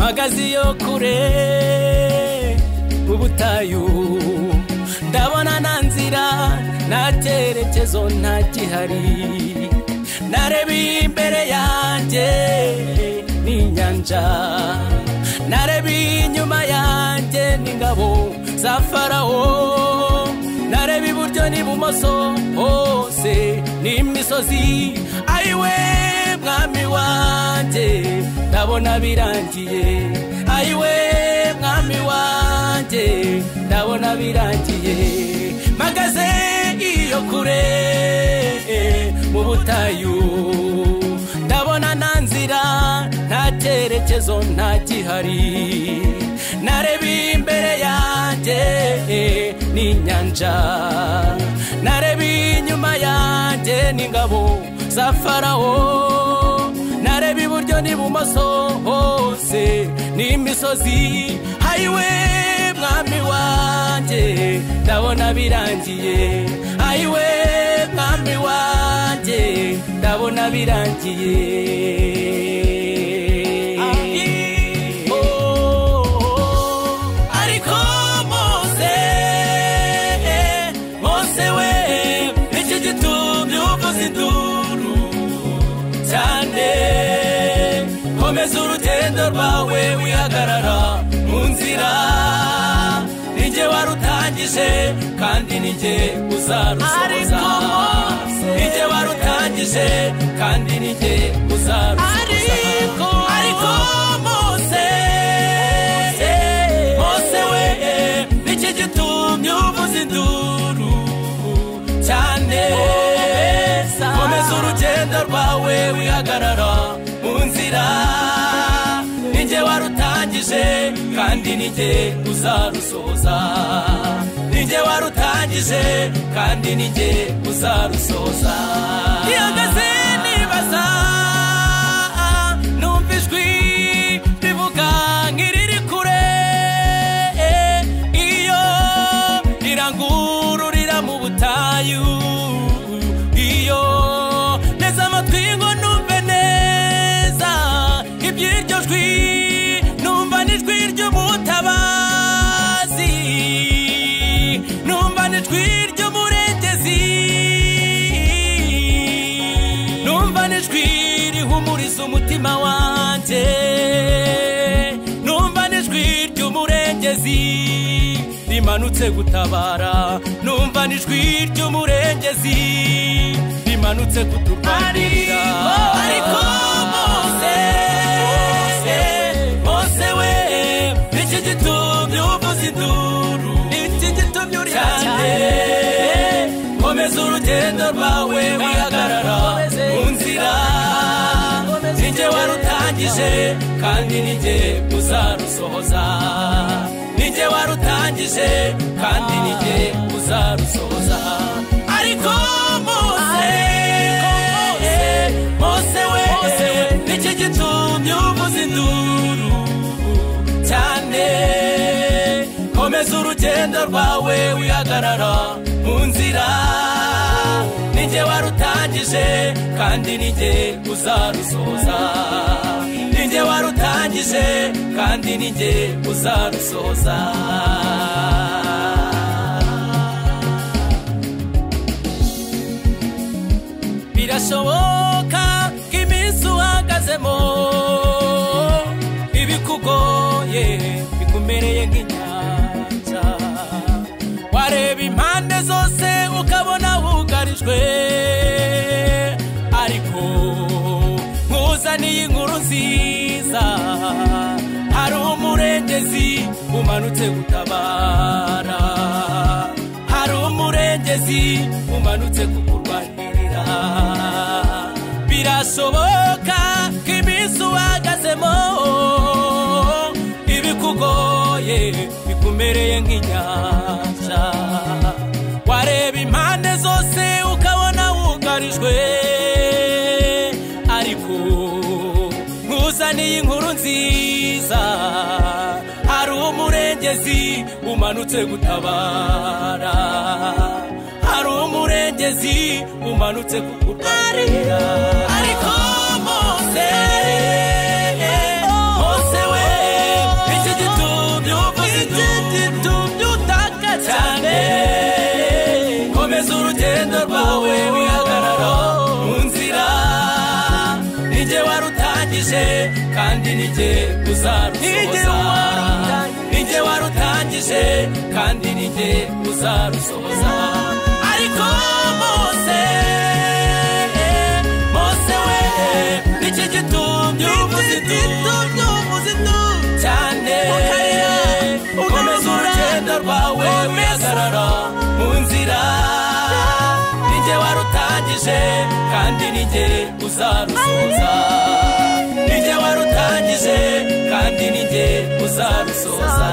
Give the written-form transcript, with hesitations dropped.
Magazi yo kure mu butayu, ndabona nta nzira nta cyerekezo nta gihari. Nareba imbere yanjye n'inyanja, nareba inyuma yanjye n'ingabo za Farawo, nareba iburyo n'ibumoso hose n'imisozi. Ayiwe mwami wanjye, ndabona birangiye. Ayiwe mwami wanjye, ndabona birangiye. Magaze iyo kure mu butayu, ndabona nta nzira nta cyerekezo nta gihari. Nareba imbere yanjye n'inyanja, nareba inyuma yanjye n'ingabo za Farawo, nareba iburyo n'ibumoso hose n'imisozi. Ayiwe mwami wanjye, ndabona birangiye. Ayiwe mwami wanjye, ndabona birangiye. Ariko Mose, Mose we, iki gitumye uvuza induru cyane? Komeza urugendo rwawe wihagarara mu nzira. Ninjye warutangije kandi ninjye uzarusohoza. Ninjye warutangije kandi ninjye uzarusohoza. Ariko Mose, Mose we, niki gitumye uvuza induru cyane? Komeza urugendo rwawe wihagarara mu nzira. Ninjye warutangije kandi ninjye uzarusohoza. Ninjye warutangije kandi ninjye uzarusohoza. Ihagaze nibaza, numva ijwi rivuga nk'iriri kure, iyo rirangururira mu butayu. Iyo neza amatwi ngo numve neza iby'iryo jwi, numva n'ijwi ry'umutabazi, numva n'ijwi ry'umurengezi, numva n'ijwi rihumuriza umutima wanjye, numva n'ijwi ry'umurengezi rimanutse gutabara, numva n'ijwi ry'umurengezi rimanutse kuturwanirira. Ariko Mose, Mose we, niki gitumye uvuza induru? Niki gitumye urira cyane? Komeza urugendo rwawe wihagarara mu nzira. Ninjye warutangije kandi ninjye uzarusohoza. Ninjye warutangije kandi ninjye uzarusohoza. Ariko Mose, Mose we, niki gitumye uvuza induru cyane? Komeza urugendo rwawe wihagarara mu nzira. Ninjye warutangije kandi ninjye uzarusohoza. Ninjye warutangije kandi ninjye uzarusohoza. Birashoboka ko iminsi uhagazemo ibikugoye bikumereye nk'inyanja, wareba impande zose ukabona wugarijwe. Ariko nkuzaniye inkuru nziza, hari umurengezi umanutse gutabara, hari umurengezi umanutse kukurwanirira. Birashoboka ko iminsi uhagazemo ibikugoye bikumereye nk'inyanja, wareba impande zose ukabona wugarijwe. Ariko nkuzaniye inkuru nziza, hari umurengezi umanutse gutabara, hari umurengezi umanutse kukurwanirira. Ariko Mose, Mose we, warutangije kandi nijye uzarusohoza. Nijye warutangije kandi nijye uzarusohoza. Ariko Mose, Mose we, niki gitumye uvuza induru cyane? Komeza urugendo rwawe wihagarara mu nzira. Nijye warutangije kandi nijye uzarusohoza. Nijye warutangije kandi nijye uzarusohoza.